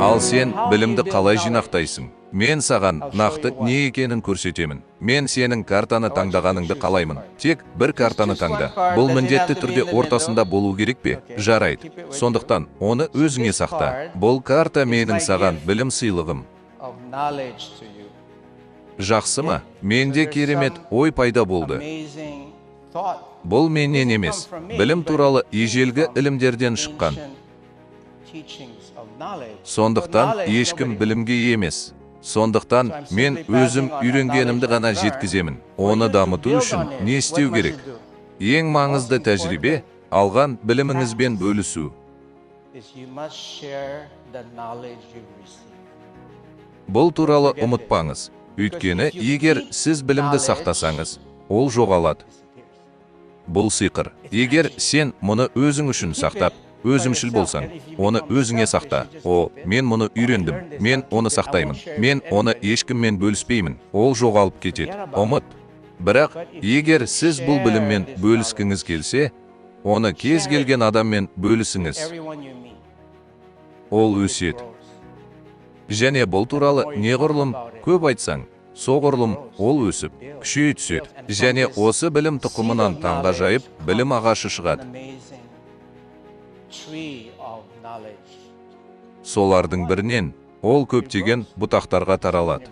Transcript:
Ал сен білімді қалай жинақтайсың? Мен саған нақты не екенін көрсетемін. Мен сенің картаны таңдағаныңды қалаймын. Тек бір картаны таңда. Бұл міндетті түрде ортасында болу керек пе? Жарайды. Сондықтан оны өзіңе сақта. Бұл карта менің саған білім сыйлығым. Жақсы ма? Менде керемет ой пайда болды. Бұл менен емес, білім туралы ежелгі ілімдерден шыққан. Сондықтан ешкім білімге емес. Сондықтан мен өзім үйренгенімді ғана жеткіземін. Оны дамыту үшін не істеу керек? Ең маңызды тәжірибе – алған біліміңізбен бөлісу. Бұл туралы ұмытпаңыз. Өйткені егер сіз білімді сақтасаңыз, ол жоғалады. Бұл сиқыр. Егер сен мұны өзің үшін сақтап, өзімшіл болсаң, оны өзіңе сақта. О, мен мұны үйрендім, мен оны сақтаймын, мен оны ешкіммен бөліспеймін, ол жоғалып кетеді. Ұмыт. Бірақ егер сіз бұл біліммен бөліскіңіз келсе, оны кез келген адаммен бөлісіңіз. Ол өседі. Және бұл туралы неғұрлым көп айтсаң, соғұрлым ол өсіп, күшейе түседі. Және осы білім тұқымынан таңғажайып білім ағашы шығады. Солардың бірінен ол көптеген бұтақтарға таралады.